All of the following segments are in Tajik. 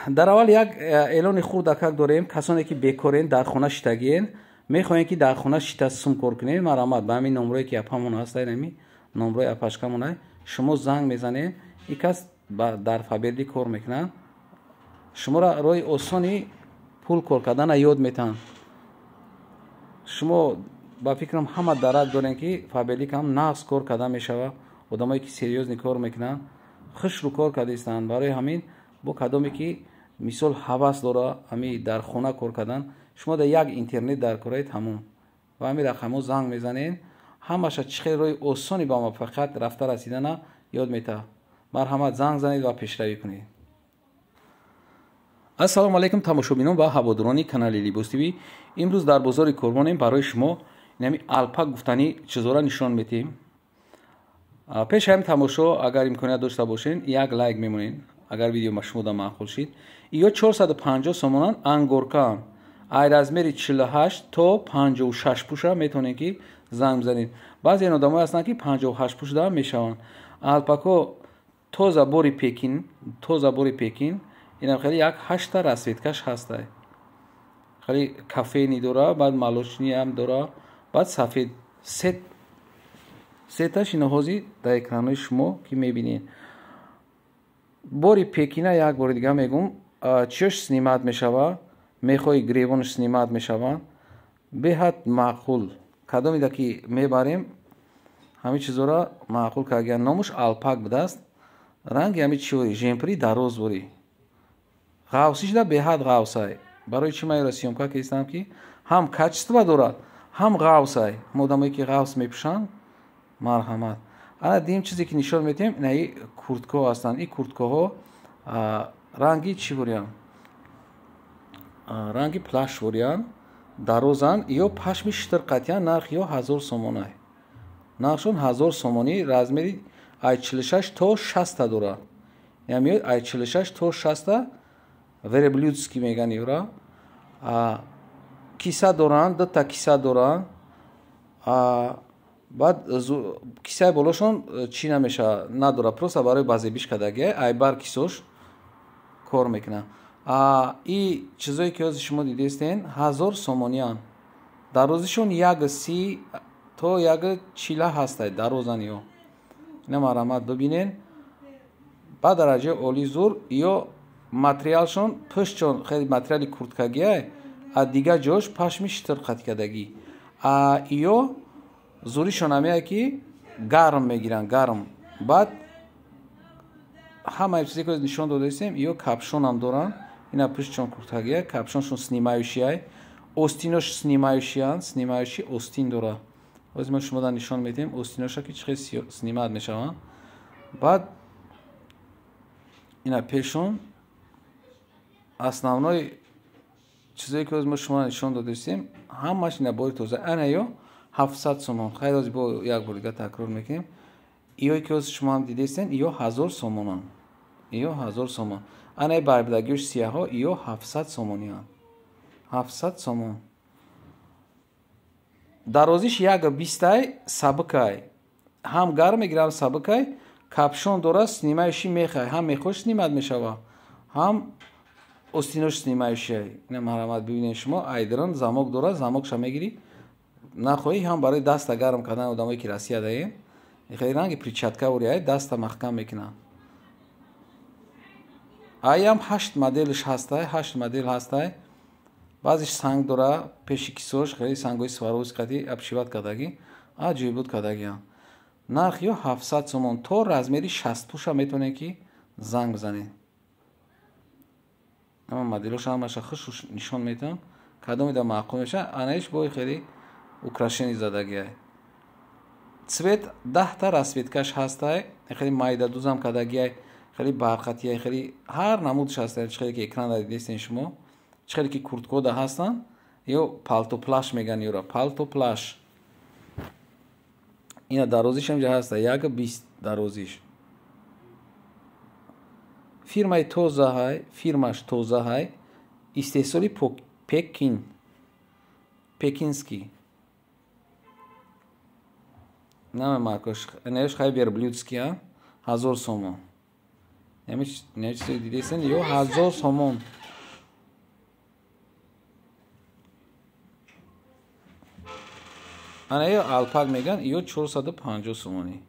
Дар аввал як эълони хурдакак дорем. Касоне ки бекорен, дар хона шитагиен, мехоҳем ки дар хона шита сум кор кунем, марҳамат, ба ҳамин номрое ки апамон ҳаст, ҳамин номрои апашкамон, шумо занг мезанед. Ин кас дар Фаберлик кор мекунад, шуморо роҳи осони пул кор кардана ёд метаҳанд. Шумо ба фикрам ҳама дарак дорем, ки Фаберлик ҳам нағз кор карда мешавад. Одамое ки серьёзный кор мекунанд, хушрӯ кор кардаистанд. Барои ҳамин бо кадоме ки мисол ҳавас дора ҳами дар хона кор кардан, шумо дар як интернет дар кораи тамом ва ҳамин рақамҳо занг мезанед, ҳамаша чӣ хел роҳи осони ба муваффақият рафта расидана ёд метаҳад. Марҳамат, занг занед ва пешравӣ кунед. Ассалому алайкум, тамошобинон ва ҳаводорони канали Либос ТВ. Имрӯз дар бозори Корвонем, барои шумо инами алпак гуфтани чизора нишон метиҳем. Пеш ҳамин тамошо, агар имконият дошта бошед, як лайк мемонед, агар видео ба шумо да маъқул шид. Ё 450 сомонан, ангоркаам, ай размери 48 то 56 пуша метавонед ки занг бизанед. Баъзе ин одамое ҳастанд, ки 58 пушда мешаванд. Алпако тоза бори Пекин, тоза бори Пекин. Инам хеле як ҳашта расцветкаш ҳастай, хеле кофейный дора, баъд молочный ам дора, баъд сафед. Сеташ ино ҳозир дар экранҳои шумо ки мебинед. Бори Пекина, як бори дига мегум, чиёш снимать мешава, мехоҳи гребонаш снимать мешаванд, беҳад маъқул. Кадомида ки мебарем, ҳамин чизора маъқул каргиян. Номуш алпак будааст. Ранги ҳами чиори жемпри дароз бори ғавсишда, беҳад ғавсай. Барои чӣ ман инро съёмка кистам? Ки ҳам качество дорад, ҳам ғавсай. Одамое ки ғавс мепӯшанд, марҳамат. Ана дим чизе ки нишон медиҳем, инаи курткаҳо ҳастанд. Ин курткаҳо ранги чӣ буриянд? Ранги плащ буриянд, дарозанд, ё пашми шитр қатиян. Нарх ё 1000 сомонай, нархшон 1000 сомонӣ. Размери ай 46 то 60 дорад, яъне ай 46 то 60. Верблюдский меган юра. Киса доранд, дута киса доранд. Баъд кисаи болошон чӣ намешавад, надорад, просто барои базебиш кардагия, айбар кисош кор мекунад. И чизое ки ҳозир шумо дидестен, 1000 сомонианд. Дарозишон 1,30 то 1,40 ҳастай, дарозан ё. Ина марҳамат, бибинен, ба дараҷаи олӣ зур. Ё материалшон пуштшон хеле материали курткагиай, а дигар ҷош пашми шитр қатикадагӣ. Ё зуришон ҳамея ки гарм мегиранд, гарм. Баъд ҳамаи чизе ки нишон додаистем, ё капюшонам доранд. Ина пуштшон курткагия, капюшоншон снимающий, остинош снимающийанд, снимающий остин дора. Ҳозир мо шумода нишон медиҳем остиноша, ки чӣ хел снимать мешаванд. Баъд ина пешон основной чизое ки ҳозир мо шумо нишон додаистем, ҳамаш ина бори тоза. Ана ё 700 сомон. Хайр, ҳозир бо як бор дига такрор мекунем. Иое ки ҳозир шумо ҳам дидестен, ё 1000 сомонанд, ё 1000 сомон. Анаи барбидагиёш сияҳо, ё 700 сомонианд, 700 сомон. Дарозиш 1,20-ай, сабукай, ҳам гарм мегирад, ҳам сабукай. Капюшон дорад, снимающий мехай, ҳам мехош снимать мешава, ҳам остинош снимающий. Ина марҳамат, бибинед шумо. Айдрон замок дорад, замокша мегирӣ, нахоҳӣ, ҳам барои даста гарм кардан. Одамое ки Россия даем, хеле ранги перчатка урияй, даста маҳкам мекунанд. Аям ҳашт моделш ҳастай, ҳашт модел ҳастай. Баъзеш санг дора пеши кисош, хеле сангҳои Сваровски қати обшивать кардагӣ, аҷоибот кардагиам. Нарх ё 700 сомон. То размери 60 пуша метавонед ки занг бизанед. Ама моделоша ҳамаша хуш нишон метавон, кадомида маъқул мешавад. Анаиш бои хеле украшение задагиай. Цвет 10-та расцветкаш ҳастай, хеле майдадузам кардагиай, хеле барқатиай, хеле ҳар намудш ҳастай. Чӣ хеле ки экран дидестен шумо, чӣ хеле ки курткода ҳастанд, ё палто плащ меган ёра, палто плащ. Ина дарозиш ҳамҷа ҳаста, 1,20 дарозиш. Фирмаи тозаҳай, фирмаш тозаҳай, истеҳсоли Пекин, пекинский. Наме маркош, инаш хай верблюдский, 1000 сомон. Нами чизои дидесен, ё 1000 сомон. Ана ё алпак меган, ё 450 сомонӣ.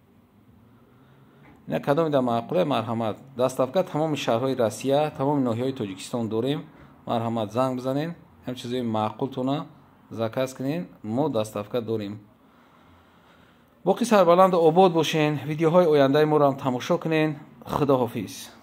Ина кадоми да маъқуле, марҳамат. Доставка тамоми шаҳрҳои Россия, тамоми ноҳияҳои Тоҷикистон дорем. Марҳамат, занг бизанен, ҳам чизои маъқултона заказ кунен, мо доставка дорем. Боқӣ сарбаланду обод бошен, видеоҳои ояндаи моро ҳам тамошо кунен. Худоҳофиз.